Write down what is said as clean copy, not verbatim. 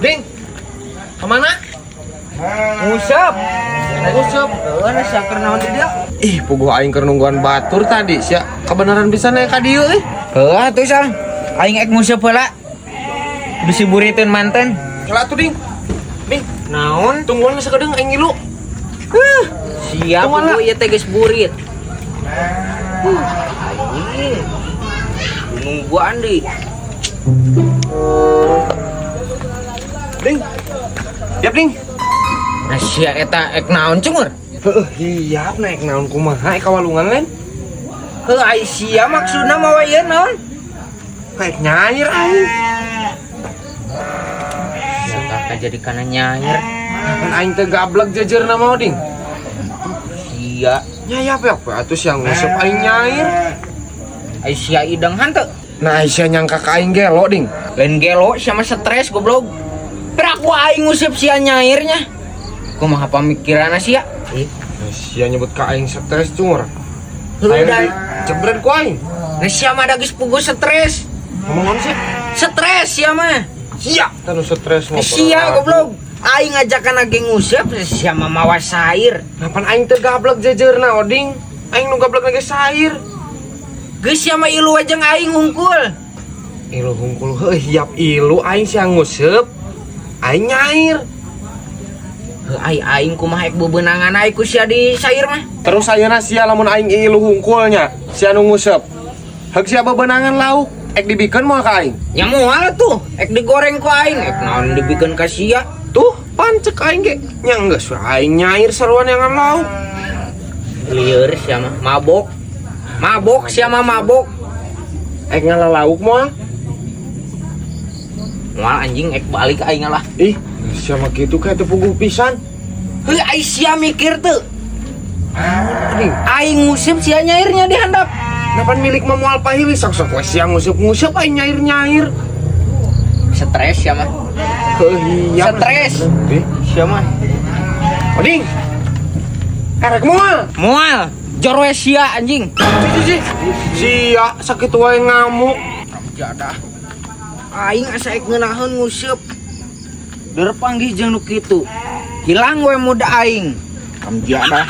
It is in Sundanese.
Ding. Kemana? Ngusap. Ngusap. Heeh, nah sia keur naon di dieu? Ih, puguh aing keur nungguan batur tadi sia. Kebenaran bisa naik ka dieu euy. Heuh atuh Sal. Aing ek nguseup heula. Bisi buriteun manten. Kela tuh, Ding. Ding, Naon? Tungguan sakedeung aing ngilu. Siap Tungguan lah. Bu ieu teh geus burit. Anjing. Nungguan di. Ding. Siap, Ding. Nah sia eta ek naon cungur? Heeh, hiap naik naon kumaha ka walungan lain? Heuh ai sia maksudna mawa ieu naon? Naik nyair aing. Sia kakak jadi kana nyair. Kan aing teh gablek jejerna mah, Ding. Sia. Nyayap ya, apa atuh sia nguseup aing nyair. Ai sia ideng hanteu. Nah, sia nyangka ka aing gelo, Ding. Lain gelo sia mah stres goblok. Peraku aing nguseup sia nyairnya. Kumaha pamikiranna sia? Ih, sia nyebut ka aing stres cungur. Heuh Aing da. Jebret ku aing. Nah sia mah da geus puguh stres. Ngomong sih. Stres sia mah. Sia, tanu stres mah. Sia goblok. Aing ngajakan lagi nguseup sia mah mawa sair. Napan aing teu gablek jejerna, Oding. Aing nu gablek ge sair. Geus sia mah ilu aja aing hungkul. Ilu hungkul heuh hiap ilu aing sia nguseup. Aing nyair. Heuh ai aing kumaha ek bebenangan aing ku sia di sair mah. Terus ayeuna sia lamun aing ilu hungkulnya, sia nu nguseup. Heug sia bebenangan lauk, ek dibikeun moal ka aing. Nya moal tuh, ek digoreng ku aing, ek naon dibikeun ka sia. Tuh, pancek aing ge. Nya geus we aing nyair saruan yang lauk. Lieur sia mah, mabok. Mabok sia mah mabok. Ek ngala lauk moal. Moal anjing ek balik aing lah. Ih, sia mah kitu kayak teu puguh pisan. Heuh ai sia mikir teu. Ding, Aing nguseup sia nyairnya di handap. napan milik mah moal pahili sok-sok we sia nguseup-nguseup aing nyair-nyair. Stres sia mah. Heuh hiap. Stres. Ih, Sia mah. Oding. Erek moal. Moal, jor we sia anjing. Si si si. Sia sakitu wae ngamuk. Jadah. Aing asa ek ngeunaheun nguseup. Der panggih jeung nu kitu. Hilang we muda aing. Kam jadah.